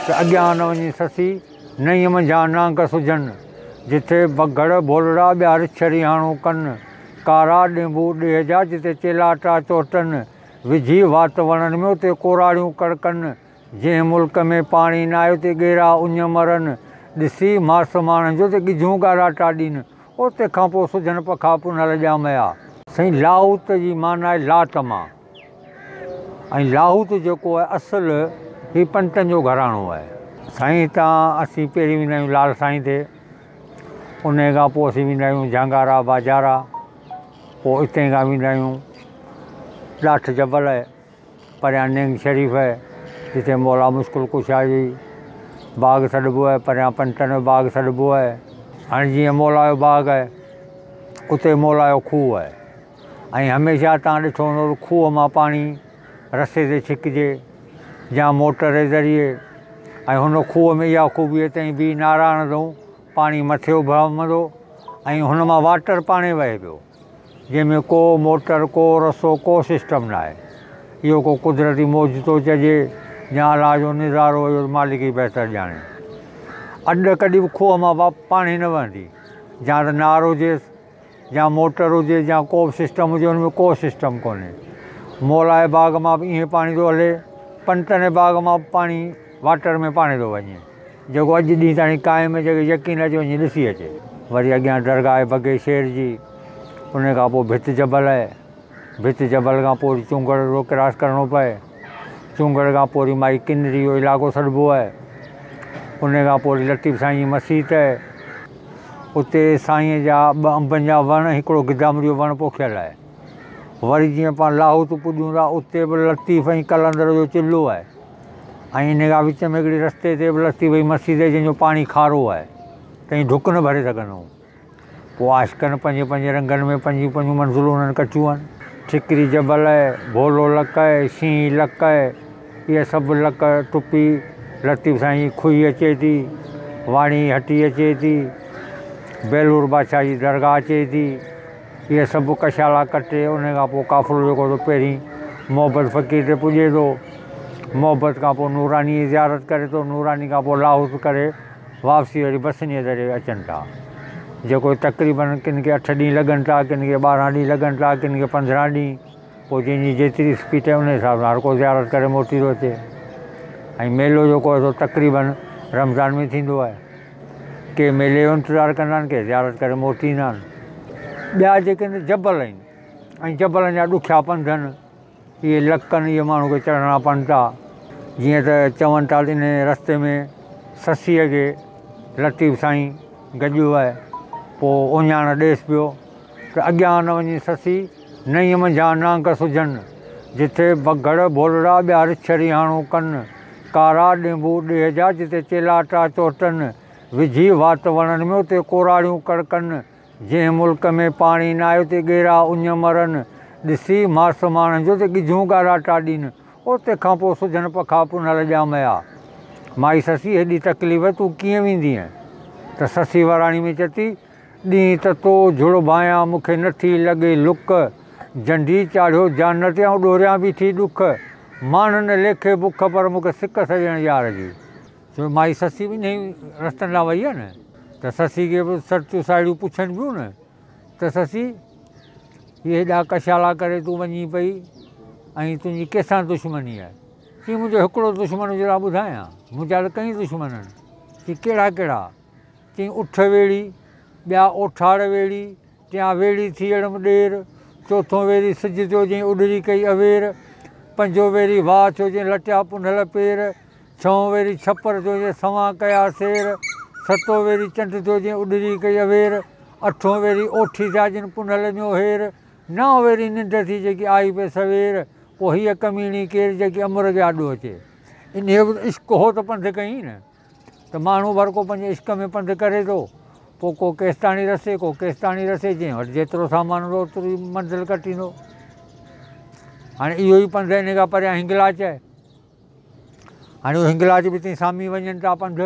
ته اڳيان نه وڃي سسي، نئينء منجهان نانگ سجهن، جٿي بگهڙ، ڀولڙا، ٻيا رڇ ريهاڻو ڪن، ڪارا ڏينڀو ڏيهه جا، جتي چيلاٽا چوٽن، وجهي وات وڻن ۾ اتي ڪوراڙيون ڪڙڪن، جنهن ملڪ ۾ پاڻي ناهي اتي ڳيرا اڃ مرن، ڏسي ماس ماڻهن جو اتي ڳجهون ڳاراٽا ڏين، اتي کان پوء سجهن پکا پنهل ڄاميا. سائين لاهوت جي معنيٰ آهي لات مان ۽ لاهوت جيڪو آهي اصل هي پنتن جو گهراڻو آهي. سائين هتان اسين پهرين ويندا آهيون لال سائين تي، انهي کان پوء اسين ويندا آهيون جهانگارا باجارا، پوء اتي کان ويندا آهيون ڏاٺ جبل. پريان نينگ شريف آهي، جتي مولا مشڪل ڪشا جي باغ سڏبو آهي، پريان پنٽن جو باغ سڏبو آهي. هاڻي جيئن مولا جو باغ آهي، اتي مولا جو کوهه آهي ۽ هميشه توهان ڏٺو هوندو ته کوهه مان پاڻي رسي تي ڇڪجي يا موٽر جي ذريعي ۽ هن کوهه ۾ اها خوبي آهي تئين بيهي نعرا هڻندو پاڻي مٿي اڀرندو ۽ هن مان واٽر پاڻي وهي پيو. جنهن ۾ ڪو موٽر، ڪو رسو، ڪو سسٽم ناهي. اهو ڪو قدرتي معجزو چئجي يا الله جو نظارو اهو ته مالڪ ئي بهتر ڄاڻي. اڏ ڪڏهن به کوهه مان پاڻي نه وهندي. يا ته نار هجيس يا موٽر هجي يا ڪو به سسٽم هجي ان ۾ ڪو سسٽم ڪونهي. مولائي باغ مان به ائين پاڻي ٿو هلي، پنٽن باغ مان به پاڻي واٽر ۾ پاڻي ٿو وڃي. جيڪو اڄ ڏينهن تائين قائم آهي، جيڪي يقين اچي وڃي ڏسي اچي. وري اڳيان درگاهه بگي شير جي، ان کان پوء ڀت جبل آهي، ڀت جبل کان پوء وري چونگڙ روڊ ڪراس ڪرڻو پئي، چونگڙ کان پوء وري مائي ڪنري جو علائقو سڏبو آهي، ان کان پوء وري لطيف سائين جي مسيت آهي، اتي سائين جا ٻه انبن جا وڻ هڪڙو گدامڙي جو وڻ پوکيل آهي. وري جيئن پاڻ لاهوت پڄون ٿا اتي به لطيف ۽ قلندر جو چلو آهي. ۽ ان کان وچ ۾ هڪڙي رستي تي به لٿي وئي مسجد جنهن جو پاڻي کارو آهي تنهن ڍڪ نه ڀري سگهندو پوء عاشقن پنهنجي پنهنجي رنگن ۾ پنهنجون پنهنجون منزلون انهن ڪٺيون آهن. ٺڪري جبل آهي، ڀولو لڪ آهي، شينهن لڪ آهي، اهي سڀ لڪ ٽپي لطيف سائين جي کوهي اچي ٿي، واڻي هٽي اچي ٿي، بيلور بادشاهه جي درگاهه اچي ٿي. اهي سڀ ڪشالا ڪٽي ان کان پوء قافلو جيڪو سو پهرين محبت فقير تي پڄي ٿو. محبت کان پوء نوراني جي زيارت ڪري ٿو. نوراني کان پوء لاهوت ڪري واپسي وري بسن جي ذريعي اچن ٿا. جيڪو تقريبن ڪن کي اٺ ڏينهن لڳن ٿا، ڪن کي 12 ڏينهن لڳن ٿا، ڪن کي 15 ڏينهن. پوء جنهن جي جيتري اسپيڊ آهي ان حساب سان هر ڪو زيارت ڪري موٽي ٿو اچي. ۽ ميلو جيڪو آهي سو تقريبن رمضان ۾ ٿيندو آهي. ڪي ميلي جو انتظار ڪندا آهن، ڪي زيارت ڪري موٽي ايندا آهن. ٻيا جيڪي آهن جبل آهن ۽ جبلن جا ڏکيا پنڌ آهن، اهي لڪن اهي ماڻهو کي چڙهڻا پون ٿا. جيئن ته چون ٿا ته ان رستي ۾ سسيء کي لطيف سائين گڏيو آهي، پوء اڃاڻ ڏيس پيو ته اڳيان نه وڃي سسي، نئين منجهان نانگ سجهن، جٿي بگهڙ ڀولڙا ٻيا رڇ ريهاڻو ڪن. ڪارا ڏينڀو ڏيهه جا جتي چيلاٽا چوٽن، وجهي وات وڻن ۾ اتي ڪوراڙيون ڪڙڪن، جنهن ملڪ ۾ پاڻي ناهي اتي ڳيرا اڃ مرن، ڏسي ماس ماڻهن جو اتي ڳجهون ڳاراٽا ڏين، اتي کان پوء سجهن پکا پنهل ڄاميا. مائي سسي هيڏي تڪليف تون ڪيئن ويندينء؟ ته سسي وراڻي ۾ چتي، ڏينهن ته تو جھڙ ڀانيان مون کي نه ٿي لڳي لڪ، جنڊي چاڙهيو جان تي آئون ڏوريان بيٺي ڏک، ماڻهن ليکي بک پر مون کي سڪ سڄڻ يار جي. ڇو مائي سسي به انهي رستن ڏانهن وئي آهي نه ته سسي کي به سرتيون ساهيڙيون پڇن پيون نه ته سسي هي هيڏا ڪشالا ڪري تون وڃين پئي ۽ تنهنجي ڪنهن سان دشمني آهي؟ چي منهنجو هڪڙو دشمن هجي ته آئون ٻڌايان، منهنجا ته ڪئين دشمن آهن. چي ڪهڙا ڪهڙا؟ چيائين اٺ ويڙهي، ٻيا اوٺاڙ ويڙهي، ٽيان ويڙهي ٿيڙم ڏير، چوٿون ويري سج ٿيو جنهن اڏري ڪئي اوير، پنجون ويري واهه ٿيو جنهن لٽيا پنهل پير، ڇهون ويري ڇپر ٿيو جنهن سوان ڪيا سير، ستون ويري چنڊ ٿيو جنهن اڏري ڪئي اوير، اٺون ويري اوٺي ٿيا جن پنهل نيو هير، نائون ويري ننڊ ٿي جيڪي آئي پئي سوير، پوء هيء ڪميڻي ڪير جيڪي امر جي آڏو اچي. انهيء به عشق هو ته پنڌ ڪيائين نه. ته ماڻهو به هرڪو پنهنجي عشق ۾ پنڌ ڪري ٿو، پوء ڪو ڪيستاڻي رسي، ڪو ڪيستاڻي رسي، جنهن وٽ جيترو سامان هوندو اوتري منزل ڪٽيندو. هاڻي اهو ئي پنڌ ان کان پريان هنگلاچ آهي. هاڻي اهو هنگلاچ به تئين سامي وڃن ٿا پنڌ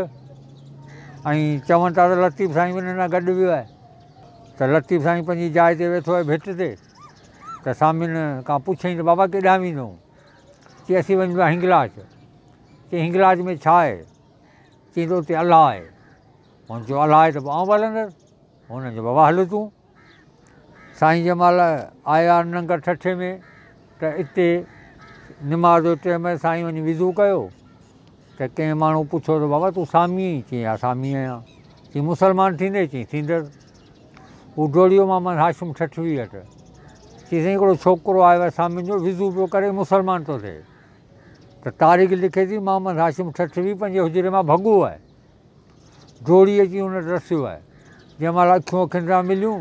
۽ چون ٿا ته لطيف سائين به انهن سان گڏ ويو آهي ته لطيف سائين پنهنجي جاء تي ويٺو آهي ڀت تي ته سامين کان پڇيائين ته بابا ڪيڏانهن ويندو؟ چي اسين وڃون ٿا هنگلاچ. چي هنگلاج ۾ ڇا آهي؟ چيائين ته اتي الله آهي. هن چيو الله آهي ته پوء آئون به هلندس. هن چيو بابا هل تون. سائين جنهن مهل آيا ننگر ٺٽي ۾ ته اتي نماز جو ٽيم سائين وڃي وضو ڪيو ته ڪنهن ماڻهو پڇيو ته بابا تون سامي آهين؟ چيائين ها سامي آهيان. چيائين مسلمان ٿيندين؟ چيائين ٿيندس. هو ڊوڙيو محمد هاشم ٺٽوي وٽ. چيائين سائين هڪڙو ڇوڪرو آيو آهي سامين جو وضو پيو ڪري مسلمان ٿو ٿئي. ته تاريخ لکي ٿي محمد هاشم ٺٽوي پنهنجي حجري مان ڀڳو آهي. ڊوڙي اچي هن وٽ رسيو آهي. جنهن مهل اکيون اکين سان مليون،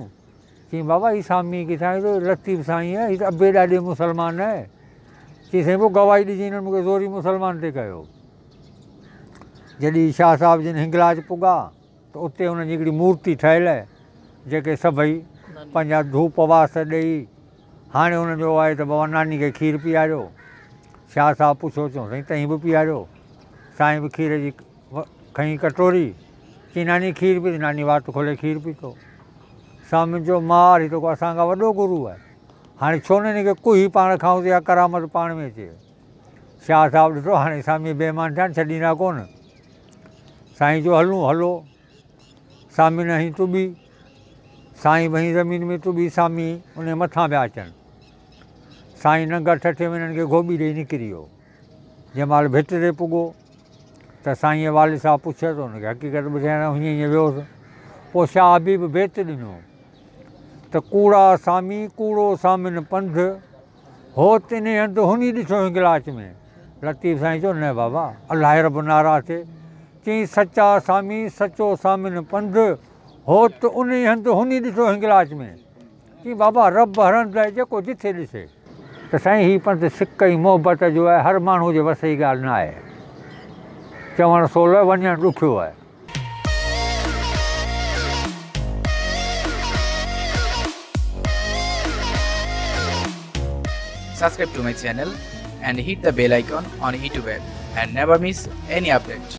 چيائين بابا هي سامي ڪٿان آيو؟ لطيف سائين آهي، هي ته ابي ڏاڏي مسلمان آهي. چيائين سائين پوء گواهي ڏجي هنن مون کي زوري مسلمان تي ڪيو. جڏهن شاهه صاحب جن هنگلاج پڳا ته اتي هنن جي هڪڙي مورتي ٺهيل آهي، جيڪي سڀئي پنهنجا ڌوپ واس ڏيئي هاڻي هنن جو آهي ته بابا ناني کي کير پياريو. شاهه صاحب پڇيو چيو سائين تئين به پياريو. سائين به کير جي کنئي ڪٽوري، چيائين ناني کير پي، ناني وات کولي کير پيتو. سامين چيو مار هي ته ڪو اسان کان وڏو گرو آهي، هاڻي ڇو نه هن کي ڪوهي پاڻ کائون ته اها ڪرامت پاڻ ۾ اچي. شاهه صاحب ڏٺو هاڻي سامي بي ايمان ٿيا آهن ڇڏيندا ڪونه. سائين چيو هلون هلو. سامين هنئي ٽٻي، سائين به هنئي زمين ۾ ٽٻي، سامي انهي مٿان پيا اچن. سائين ننگر ٺٽي ۾ هنن کي گهوٻي ڏيئي نڪري ويو. جنهن مهل ڀت تي پڳو ته سائينء والد صاحب پڇيو ته هن کي حقيقت ٻڌايائين ته هيئن هيئن ويو هوس. پوء شاهه حبيب بيت ڏنو ته ڪوڙا سامي ڪوڙو سامين پنڌ، هو تنهين هنڌ هني ڏٺو هنگلاچ ۾. لطيف سائين چيو نه بابا الله رب ناراض ٿئي. چيائين سچا سامي سچو سامين پنڌ، هو ته انهي هنڌ هني ڏٺو هنگلاچ ۾. چيائين بابا رب هر هنڌ آهي جيڪو جٿي ڏسي. ته سائين هي پنڌ سڪ ۽ محبت جو آهي هر ماڻهو جي وس جي ڳالهه نه آهي. چوڻ سولو آهي وڃڻ ڏکيو آهي. Subscribe to my channel and hit the bell icon on YouTube app and never miss any update.